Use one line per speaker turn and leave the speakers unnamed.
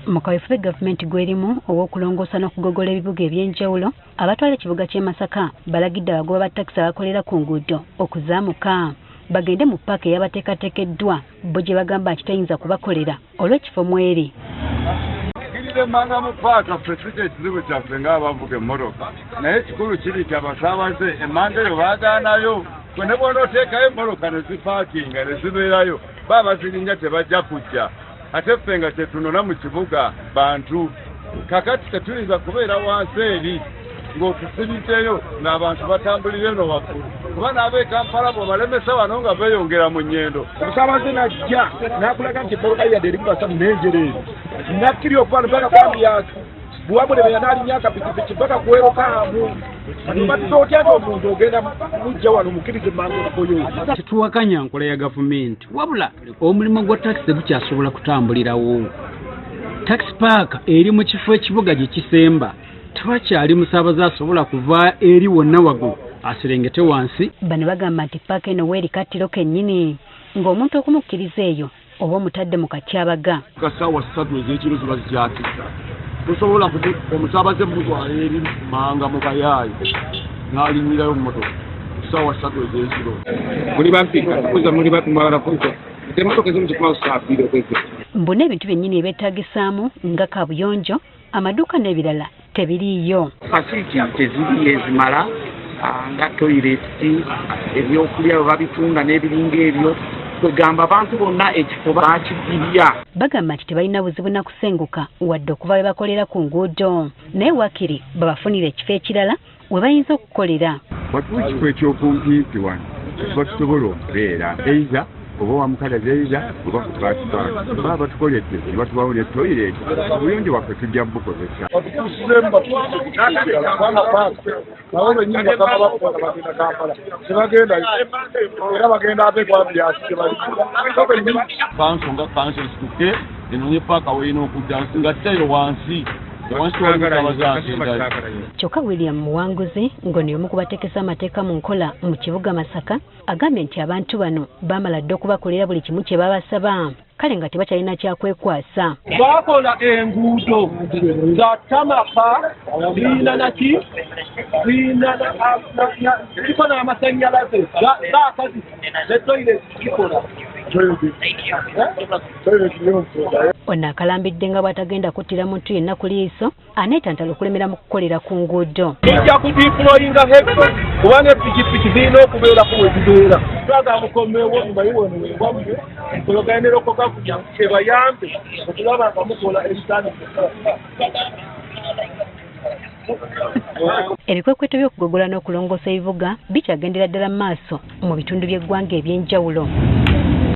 Mu kaweefube gavumenti gw'erimu ow'okulongoosa n'okugogola ebibuga eby'enjawulo, abatwala ekibuga ky'e Masaka balagidde abagoba ba takisi abakolera ku nguudo okuzaamuka bagende mu ppaaka eyabateekateekeddwa bo gye bagamba nti teyinza kubakolera olw'ekifo mweri.
Kkiriza emmanga mu ppaaka, ffe si kye kizibu kyaffe ng'abavuga emmotoka, naye ekikulu kiri nti abasaabaze emmanga eyo baagaanayo. Gwe ne bw'onooteekayo emmotoka ne zipaakinga ne zibeerayo, ba abazirinnya tebajja kujja, ate ffe nga kye tunona mu kibuga bantu. Kakati tetuyinza kubeera wansi eri ng'otusibiddeyo ng'abantu batambulira eno waggulu, kuba n'ab'e Kampala bw'obalemesa wano nga beeyongera mu nnyendo.
Omusaabaze n'ajja n'akulaga nti emmotoka ye yadde erimu basatu n'enjereere, nakkirya okuva wano paka ku Ambiance, Buwamulebe yanaalinnya akapikipiki paka ku Erokaamu. Kati otya nti omuntu ogenda mujja wano mukkirize mangu okukoyo?
Tetuwakanya nkola ya gavumenti, wabula omulimu gwa takisi tegukyasobola kutambulirawo. Takisi paaka eri mu kifo ekibuga gye kisemba, tewakyali musaabaze asobola kuva eri wonna waggulu aserengete wansi.
Bano bagamba nti ppaaka eno weeri kattiro kennyini ng'omuntu okumukkiriza eyo oba omutadde mu katyabaga.
Ka ssaawa 3 ez'ekiro ziba zikyakisa, tosobola kuti omusaabaze mutwala eri manga mu bayaayi n'alinnyirayo mu mmotoka ssaawa 3 ez'ekiro.
Muli bampika tukuza muli batumwagala kuza emmotoka ezimu zikumawo ssaawa 2 okwezza.
Mbu n'ebintu byennyini ebyetaagisaamu nga kaabuyonjo, amaduuka n'ebirala tebiriiyo.
Facilities teziriyo ezimala, nga toilets, ebyokulya bwe babitunda n'ebiringa ebyo, kwegamba abantu bonna ekifo bakigirya.
Bagamba nti tebalina buzibu na kusenguka wadde okuva we bakolera ku nguudo, naye waakiri babafunire ekifo ekirala we bayinza okukolera.
Waliwo ekifo eky'okumpimpi wano tuba tusobola okubeera either oba wa mukalazi either oba ku bus park, baba batukoledde ne batuwawo ne toilet, obuyonjo bwaffe tujja bukozesa.
Batukusizeemu batukusize kubanga paaka nabo bennyini bakama baffe nga bagenda Kampala tebagendayo, era bagenda ate ku Ambiance gye bali bo bennyini.
Kanso nga kanso esituke enoonye paaka weerina okudda nga tteyo wansi.
Kyokka William Muwanguzi ng'ono y'omu ku bateekesa amateeka mu nkola mu kibuga Masaka agambye nti abantu bano baamala dda okubakolera buli kimu kye babasaba, kale nga tebakyalina kyakwekwasa.
Bakola enguudo za tamaka zirina naki zirina ziriko n'amasannyalaze zaakazi ne toilet zikola.
Ono akalambidde nga bw'atagenda kuttira muntu yenna ku liiso aneetantala okulemera mu kukolera ku nguudo.
Tujja kudiployinga hekto kubanga epikipiki zirina okubeerako we zibeera. Twagala mukomewo mumanyi wano wewammwe mukologane ne local government ebayambe okulaba nga mukola ebisaanidde.
Ebikwekweto by'okugogola n'okulongoosa ebibuga bikyagendera ddala mu maaso mu bitundu by'eggwanga eby'enjawulo.